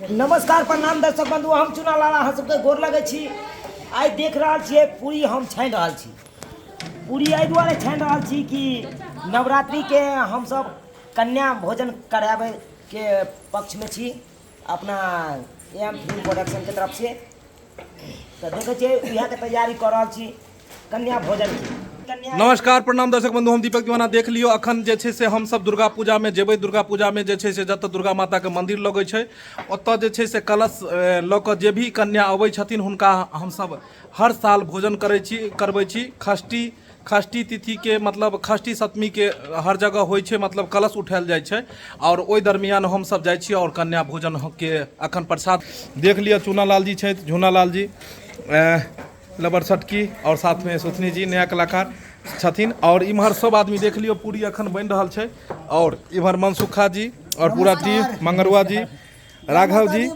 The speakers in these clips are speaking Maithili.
नमस्कार प्रणाम दर्शक बंधु, हम चुना लाल अहाँ सबके गोर लगै छी। आइ देख रहल छियै पूरी हम छानि रहल छी। पूरी एहि दुआरे छानि रहल छी कि नवरात्रिके हमसब कन्या भोजन कराबैके पक्षमे छी अपना एम फिल्म प्रोडक्शनके तरफसँ। तऽ देखै छियै इएहके तैयारी कऽ रहल छी कन्या भोजनके। नमस्कार प्रणाम दर्शक बंधु, हम दीपक दीवाना। देख लियौ अखन जे छै से हमसब दुर्गा पूजामे जेबै। दुर्गा पूजामे जे छै से जतऽ दुर्गा माताके मंदिर लगै छै ओतऽ जे छै से कलश लऽ कऽ जे भी कन्या अबै छथिन हुनका हमसब हर साल भोजन करै छी करबै छी। खष्ठी खष्ठी तिथिके मतलब खष्ठी सप्तमीके हर जगह होइ छै, मतलब कलश उठायल जाइ छै आओर ओहि दरमियान हमसब जाइ छी आओर कन्या भोजनके अखन प्रसाद देख लिअ। चूना लाल जी छथि, झूना लाल जी लबर सटकी और साथ में सुथनी जी नया कलाकार छथिन। और इम्हर सब आदमी देख लियो पूरी अखन बनि रहल छै। और इम्हर मनसुखा जी और पूरा टीम, मंगरुआ जी, राघव जी,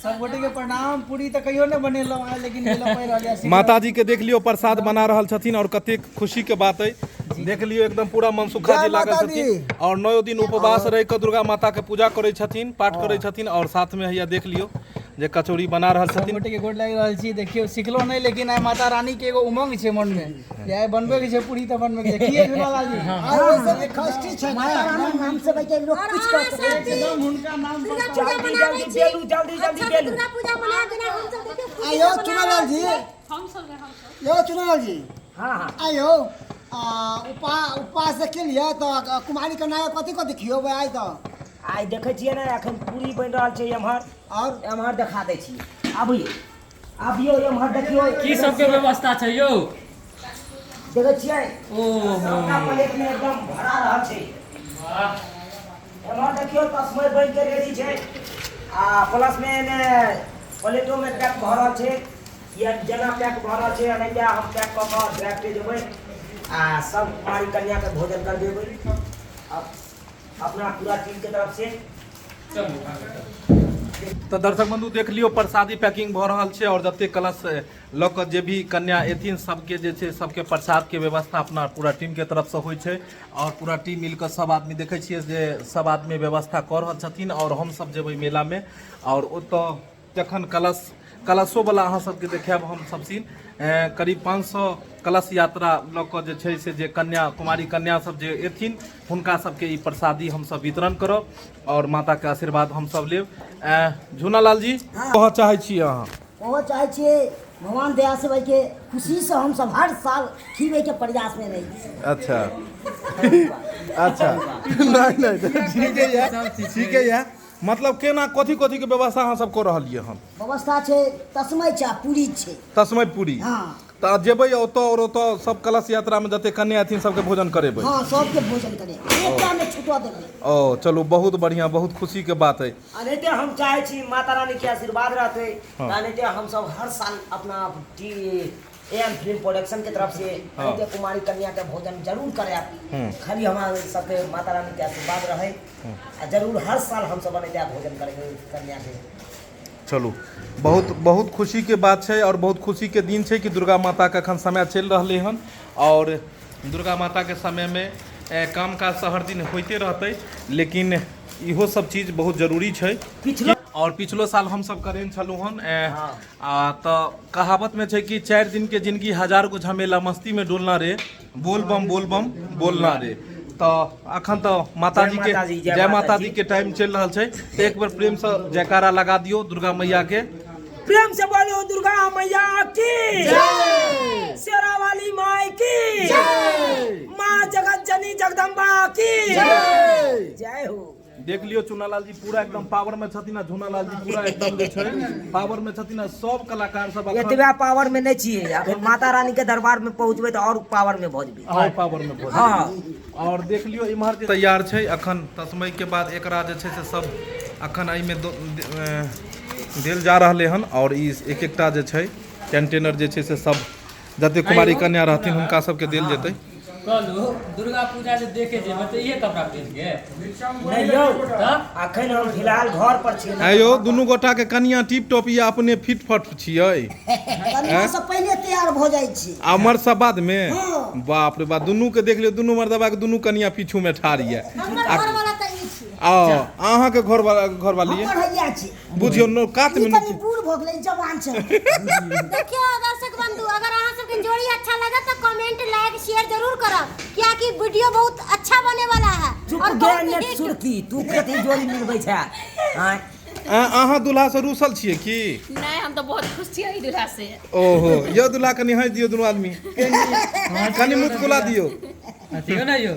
सब गोटे के प्रणाम। पूरी तऽ कहियो नहि बनेलहुँ आइ, लेकिन बेलऽ पड़ि रहल यऽ। माता जी के देख लियो प्रसाद बना रहल छथिन और कतेक खुशी के बात है। देख लियो एकदम पूरा मनसुखा जी लागल छथिन और 9 दिन उपवास रहि कऽ दुर्गा माता के पूजा करै छथिन, पाठ करै छथिन। और साथ में हैया देख लियो जे कचौड़ी बना रहल सब छथिन। गोटे के गोड़ लागि रहल छी। देखियौ, सिखलहुँ नहि, लेकिन आइ माता रानी के एगो उमंग छै मन मे जे आइ बनबै के छै पूरी तऽ बनबै के छै। की झूलालाल जी? आइ ओहि सब षष्ठी छै ने। माता रानी नाम से भाई लोग और कुछ कर अहाँ सकै सब भी एकदम हुनका नाम पर दुर्गा पूजा जल्दी मनाबै जल्दी छी। बेलू, जल्दी जल्दी अच्छा से बेलू। दुर्गा पूजा मनाएब जेना हमसब देखियौ खुशी आइयो से मना चुनालाल रहल जी छियै। यौ चुनालाल जी, हाँ हाँ आइयो उपवास केलियै तऽ कुमारी कन्या कथी कथी खियेबै आइ तऽ? आइ देखै छियै ने एखन पूरी बनि रहल छै एम्हर और एम्हर देखा दै छी। अबियौ अबियौ एम्हर देखियौ की सबके व्यवस्था छै यौ। देखै छियै ओहो सबटा प्लेट में एकदम भरा रहल छै। एम्हर देखियौ तस्मै बनि के रेडी छै आ प्लस में एने प्लेटो में पैक भऽ रहल छै। ये जेना पैक भऽ रहल छै एनाहिते हम पैक कऽ कऽ ड्राइव पे जेबै आ सब कुमारी कन्या के भोजन करबेबै अपना पूरा टीम के तरफ से। तऽ दर्शक बंधु देख लियौ प्रसादी पैकिंग भऽ रहल छै और जते कलश लऽ कऽ जे भी कन्या एथिन सबके जे छै सबके प्रसाद के व्यवस्था अपना पूरा टीम के तरफ से होइ छै। और पूरा टीम मिल कऽ सब आदमी देखै छियै जे सब आदमी व्यवस्था कऽ रहल छथिन। और हमसब जेबै मेला मे और ओतऽ जखन कलश कलशोवला अहाँ सबके देखायब हम सब सीन। करीब 500 कलश यात्रा लऽ कऽ जे छै से जे कन्या कुमारी कन्या सब जे एथिन हुनका सबके ई प्रसादी हमसब वितरण करब और माता के आशीर्वाद हमसब लेब। झूनालाल जी, कहऽ चाहै छी अहाँ? कहऽ चाहै छियै भगवान दया से भाई के खुशी से हम सब हर साल खीबै के प्रयास में रहै छी। अच्छा अच्छा, नहीं नहीं, ठीके ये, ठीके ये। मतलब केना कथी कथी के व्यवस्था अहाँ सब कऽ रहलियै हन? व्यवस्था छै तस्मै छै आ पूरी छै। तस्मै पूरी। हाँ। तऽ जेबै ओतऽ और ओतऽ सब कलश यात्रा में जते कन्या हथिन सबके भोजन करेबै? हाँ, सबके भोजन करेबै, एकटा नहि छूटऽ देबै। ओ चलू, बहुत बढ़िया, बहुत खुशी के बात है। एनाहिते हम चाहै छी माता रानी के आशीर्वाद रहतै। एनाहिते हम सब हर साल अपना टी एम फिल्म प्रोडक्शन के तरफ से एनाहिते कुमारी कन्या के भोजन जरूर करायब। खाली हमरा सबके माता रानी के आशीर्वाद रहे आ जरूर हर साल हम सब एनाहिते भोजन करेंगे कन्या के। चलू, बहुत बहुत खुशी के बात छै और बहुत खुशी के दिन छै कि दुर्गा माता के अखन समय चलि रहलै हन और दुर्गा माता के समय में काम काज तऽ हर दिन होइते रहतै, लेकिन इहो सब चीज बहुत जरूरी छै। पिछलो और पिछलो साल हम सब करेन छलहुँ हन। आ तऽ कहावत में छै कि 4 दिन के जिंदगी 1000 गो झमेला, मस्ती में डोलना रे, बोल बम बोल बम बोलना रे। तऽ अखन तऽ माताजी के जय माताजी, जय जय माताजी माताजी के टाइम चलि रहल छै, तऽ एक बेर प्रेम से जयकारा लगा दियौ दुर्गा मैया के। प्रेम से बोलो दुर्गा मैया की जय, शेरा वाली माई की जय, माँ जगत जननी जगदम्बा की जय, जय हो। देख लियौ चुनालाल जी पूरा एकदम पावर में छथिन आ झुनालाल जी पूरा एकदम जे छै पावर में छथिन आ सब कलाकार सब अखन एतबा पावर में नहीं छियै, अखन माता रानी के दरबार में पहुंचबै तऽ और पावर में भऽ जेबै। और पावर में भऽ जेबै। हाँ। और देख लियौ इम्हर जे तैयार छै अखन तस्मै के बाद एकरा जे छै से सब अखन एहिमे देल जा रहलै हन। और ई एक एकटा जे छै कंटेनर जे छै से सब जते कुमारी कन्या रहथिन हुनका सबके देल जेतै। कहलू दुर्गा पूजा जे देखे जेबै तऽ इहे कपड़ा पहिर के? नहि यौ, अखन हम फिलहाल घर पर छी। आँय यौ, दुनू गोटा के कनिया टिप टॉप या अपने फिट फट छियै? कनिया सब पहिले तैयार भऽ जाइ छै। आ मर्द सब बाद में? बाप रे बाप, दुनू के देख लियौ, दुनू मर्दबा के दुनू कनिया पीछू में ठाढ़ ये। हमर घरवाला तऽ ई छै। आ अहाँके घर वाला घरवाली हमर हैया छै। बुझियौ नो कात ई में कनि बूढ़ भऽ गेलै, जवान छै। देखियो दर्शक बंधु, अगर अहाँ सबके जोड़ी अच्छा लगे तो कमेंट लाइक शेयर जरूर करब, कियाकि वीडियो बहुत अच्छा बने वाला है। चुप और गे बहुत नेट हिट। सुरकी, तू कथी जोड़ी मिलबै छै आँय? अहाँ दूल्हा से रूसल छियै की? नहीं, हम तो बहुत खुश छियै ई दूल्हा से। ओहो यौ दूल्हा, कनि हँसि दियौ, दुनू आदमी कनि मुस्कुरा दियौ। अथियो ना यो।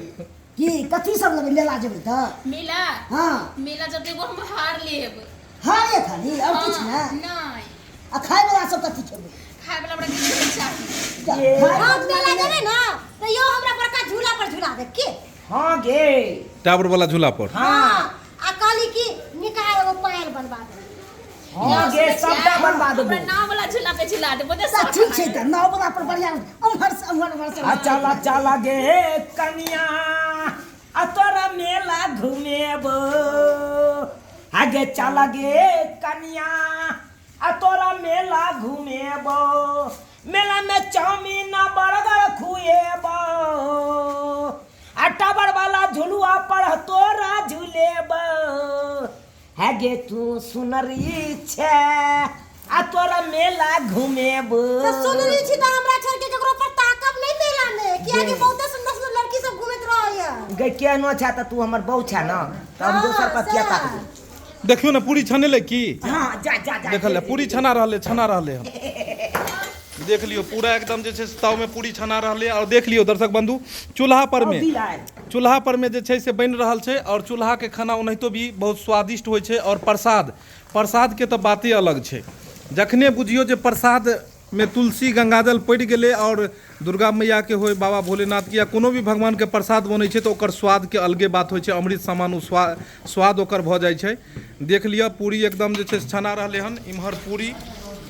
की कथी सब लेबै मेला जेबै तऽ? मेला? हाँ। मेला जब एगो हम हार लेब। हारे खाली और किछु हाँ, ने? नहीं। आ खाय वाला सब कथी खेबै? खाय वाला हमरा किछु नहीं चाही। खाय हम मेला जेबै ना तऽ यो हमरा बड़का झूला पर झूला देब की? हाँ गे। टावर वाला झूला पर? हाँ, आ कहली कि निकाह एगो पायल बनवा दे। हाँ गे, सबटा बनवा देबो। हमरा नाव वाला झूला पे झूला देबो तऽ तऽ ठीक छै, तऽ नाव वाला पर बढ़िया उम्हर से उम्हर उम्हर से। आ चला चला गे कनिया, आ तोरा मेला घुमेबो। आगे चला गे कनिया, आ तोरा मेला घुमेबो, मेला में चाउमीन आ बर्गर खुएबो, आ टावर वाला झुलुआ पर तोरा झुलेबो। है गे तू सुनरी छै, आ तोरा मेला घुमेबो। तऽ सुनरी छी तऽ हमरा छोड़ के केकरो पर ताकब नहीं मेला में, कियाकि बहुते सुंदर सुंदर लड़की सब घूमैत रहैया। गे केहनो छै तऽ तू हमर बहू छै ना, तऽ हम दोसर पर किया ताकबो? देखियौ ने, पूरी छनेलै की? हाँ, जा जा जा। देखल, पूरी छना रहलै, छना रहलै हन। देख लियौ, पूरा एकदम जे छै से ताव में पूरी छना रहलै। और देख लियौ दर्शक बंधु, चूल्हा पर में चूल्हा पर में जे छै से बनि रहल छै। और चूल्हा के खाना ओनाहितो भी बहुत स्वादिष्ट होइ छै। और प्रसाद, प्रसाद के तऽ बाते अलग छै। जखने बुझियौ जे प्रसाद में तुलसी गंगाजल पड़ि गेलै और दुर्गा मैया के होय, बाबा भोलेनाथ के या कोनो भी भगवान के प्रसाद बनै छै, तऽ ओकर स्वाद के अलगे बात होइ छै। अमृत समान ओ स्वाद ओकर भऽ जाइ छै। देख लिअ, पूरी एकदम जे छै से छना रहलै हन। इम्हर पूरी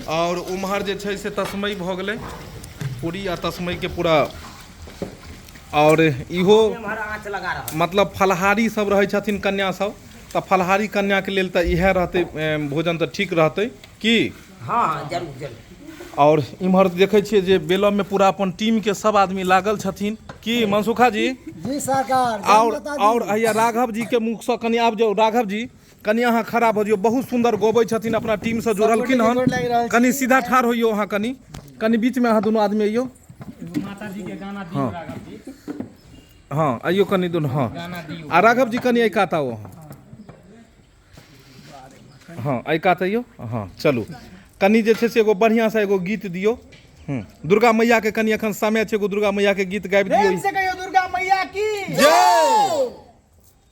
और उम्हर जे छै से तस्मई भऽ गेलै। पूरी आ तस्मई के पूरा और इहो एम्हर आँच लगा रहल। मतलब फलाहारी सब रहै छथिन कन्या सब, तऽ फलाहारी कन्याके लेल तऽ इएह रहतै भोजन, तऽ ठीक रहतै की? हाँ हाँ, जरूर जरूर। और इम्हर देखै छियै जे बेलममे पूरा अपन टीमके सब आदमी लागल छथिन की मनसुखा जी? जी सरकार, जय और माता दी। और हैया राघव जी के मुखसँ कनि आबि जाउ। राघव जी, कनि अहाँ खड़ा भऽ जियौ। बहुत सुन्दर गबै छथिन, अपना टीमसँ जुड़लखिन गोटे गोड़ लागि हन। रहल छी। कनि सीधा ठाढ़ होइयौ अहाँ, कनि कनि बीचमे अहाँ दुनू आदमी अइयौ। एगो माता जी के गाना दियौ राघव जी। हँ, अइयौ कनि दुनू। हँ। गाना दियौ। आ राघव जी, कनि एहि कात आउ अहाँ। हँ, एहि कात अइयौ। हँ, चलू, कनि जे छै से एगो बढ़िआँसँ एगो गीत दियौ। दुर्गा मैयाके कनि एखन समय छै, एगो दुर्गा मैयाके गीत गाबि प्रेम दियौ। से कहियो दुर्गा मैया की जय।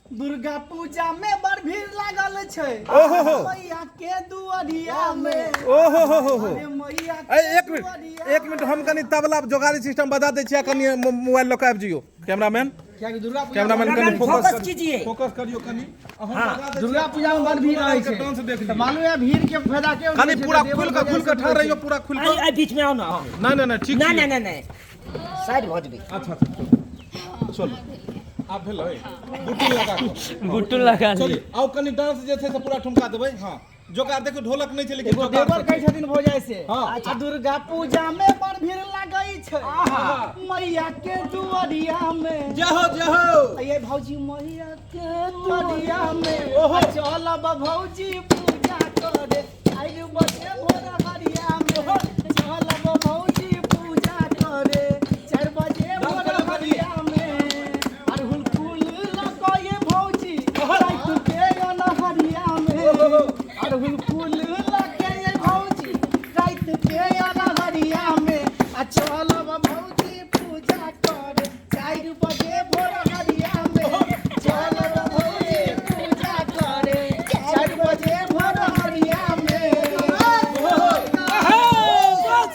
दुर्गा पूजा में बड़ भीड़ लागल छै ओहो हो। मैया के दुआरिया में। ओहो हो हो हो। अरे मैया के ए, एक मिनट। दुआरिया। एक मिनट, हम कनि तबला जोगारी सिस्टम बजा दै छी आ कनि मोबाइल लऽ कऽ आबि जइयौ कैमरामैन। कियाकि दुर्गा पूजा कैमरामैन, कनि फोकस फोकस कीजिए। फोकस करियौ कनि अहाँ। हाँ। बजा दै छी। दुर्गा पूजा में बड़ भीड़ रहै छै। डांस देख तऽ लियौ। मालूम है भीड़ के फायदा के कनि उठबै छै, पूरा तऽ खुलि कऽ देवर खुलि कऽ भौजाइ ठाढ़ सब रहियौ, पूरा खुलि आई कऽ। आई, बीच में आओ ना। हाँ। नहि नहि नहि, ठीक ना छियै। ना ना नहीं, साइड भऽ जेबै। अच्छा अच्छा, चलू, आब भेलै गुट्टू लगा कऽ। गुट्टू लगा ली। चलिए, आउ कनि डांस जे छै से पूरा ठुमका देबै। हँ, जोगार देखियौ, ढोलक नहि छै लेकिन एगो जोगार देवर छै। कहै छथिन भौजाइ से, हाँ। आ दुर्गा पूजा में बड़ भीड़ लागै छै मैया के दुआरिया में। जय हो, जय हो। ये भौजी, मैया के दुआरिया में। ओहो। आ चलब भौजी पूजा करे आइल बजे भोर हरिया में। चलब भौजी पूजा करे 4 बजे भोर हरिया में। अरहुल फूल लगे भौजी रात के अनहरिया में। अरहुल फूल लगे भौजी रात के अनहरिया में। आ चलब भौजी पूजा करे 4 बजे भोर हरिया में। चलब भौजी पूजा करे 4 बजे भोर हरिया में।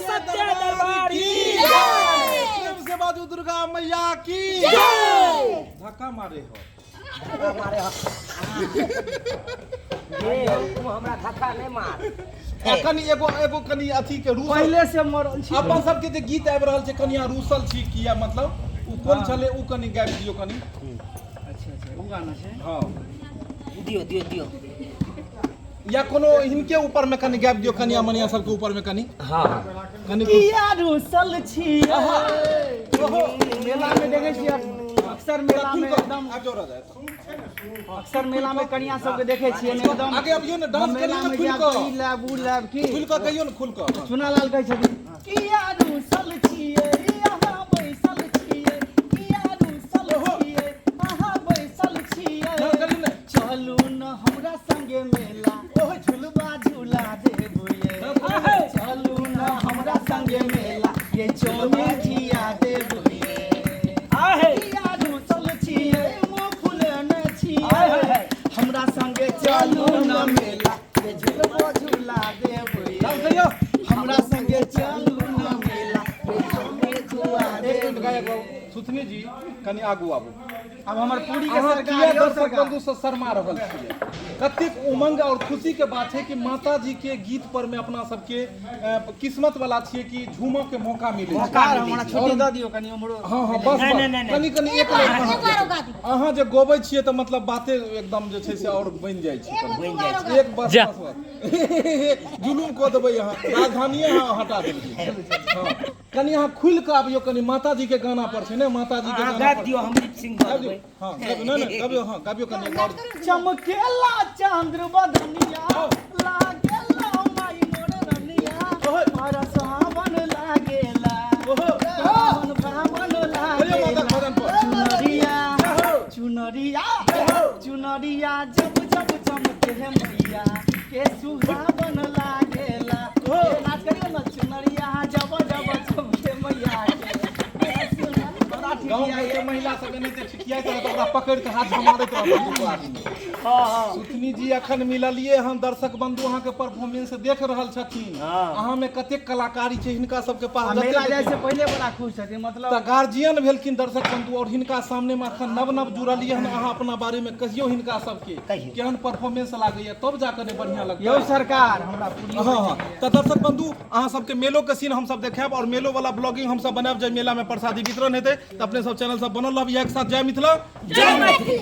सत्य दरबार की। प्रेम से बाजू दुर्गा मैया की। धक्का मारे हो। धक्का मारे हो। ये तू हमरा धक्का नहीं मार। आ कनि एगो एगो कनि अथी के रूसल पहिले से मरल छी। अपन सबके जे गीत आबि रहल छै, कनिया रूसल छी किया, मतलब ओ कोन छलै, ओ कनि गाबि दियौ कनि। अच्छा अच्छा, ओ गाना छै। हँ। दियो दियो दियो। या कोनो हिनके ऊपर में कनि गाबि दियौ, कनिया मनिया सबके ऊपर में कनि। हाँ। कनि किया रूसल छी? मेला में देखै छियै। अक्सर मेला में एकदम आबि जाओ राजा एतऽ। अक्सर मेला में कनिया सबके देखे छियै ने एकदम आगे अबियौ ने डांस मेला करियौ ने में खुलि जायब कऽ ई लेब उ लेब की खुलि कऽ कहियौ ने खुलि कऽ चुनालाल कहै छथिन किया रूसल छियै अहाँ बैसल छियै किया रूसल छियै अहाँ बैसल छियै डांस करियौ ने चलू न हमरा संगे मेला ओह झुलबा झुला देबू ये चलू न हमरा संगे मेला ये चौमिन खिया देबू ये आहे किया रूसल छियै मुँह फुलेने आय छियै हाय हाय। हमरा संगे चलू न मेला ये झुलबा झुला देबू ये डांस करियौ हमरा संगे चलू न मेला ये चौमिन खुआ एक मिनट देबू गायक बाबू सुथनी जी कनि आगू आबू अब हमर पूरी के अहाँ सरकार किया यौ दर्शक सरकार बंधु से शर्मा रहल छियै कतेक उमंग और खुशी के बात छै कि माता जी के गीत पर में अपना सबके किस्मत वाला छियै कि झूमऽ के मौका मिले छै सरकार हमरा छुट्टी दऽ दियौ कनि उम्हरो हाँ हाँ बस नहीं, बस नहीं, नहीं, कनि कनि एक एक बार मिनट एक बार गा दियौ अहाँ जे गबै छियै तऽ मतलब बाते एकदम जे छै से और बनि जाइ छै एगो दू बार गा एक बस जा। बस बस जुलूम कऽ देबै अहाँ राजधानिए अहाँ हटा देलियै हँ कनि अहाँ खुलि कऽ आबियौ कनि माताजी के गाना पर छै ने माताजी के अहाँ गाना गाबि पर दियौ हम लिप सिंग कऽ गाबियौ देबै हँ गाबियौ नहि नहि गाबियौ हँ गाबियौ कनि एक और चमकेला चांद्र बदनिया लागेला माई मोर रनिया और सावन लागेला ओहो सावन भावन करियौ माता लागेला के भजन पर चुनरिया चुनरिया चुनरिया जब जब चमके है मैया के सुहावन लागेला ये नाच करियो ना चुनरिया जब जब चमके मैया के के सुहावन बड़ा ठीक गाँव है घर के महिला सब एनाहिते ठिठियाइत रहत ओकरा पकड़ि कऽ हाथ मारैत रहत दुनू आदमी सुथनी जी अखन मिललिए हन दर्शक बंधु अहाँ के परफॉर्मेंस देख रहल छथिन अहाँ में कतेक कलाकारी छै हिनका सबके पास आ जतेक मेला जाइ से पहिले बड़ा खुश छथिन मतलब तऽ गार्जियन भेलखिन दर्शक बंधु और हिनका सामने में अखन नव नव जुड़लिए हन अहाँ अपना बारे में कहियौ हिनका सबके कहियौ। केहन परफॉर्मेंस लागैया तब जाकऽ ने बढ़िया लगतै यौ सरकार हमरा पूरी हाँ हाँ तऽ दर्शक बंधु अहाँ सबके मेलो के सीन हमसब देखायब और मेलो वाला ब्लॉगिंग हमसब बनायब जे मेला में प्रसादी वितरण हेतै तऽ अपने सब चैनल सब बनल रहब इएह के साथ जय मिथिला जय मैथिली।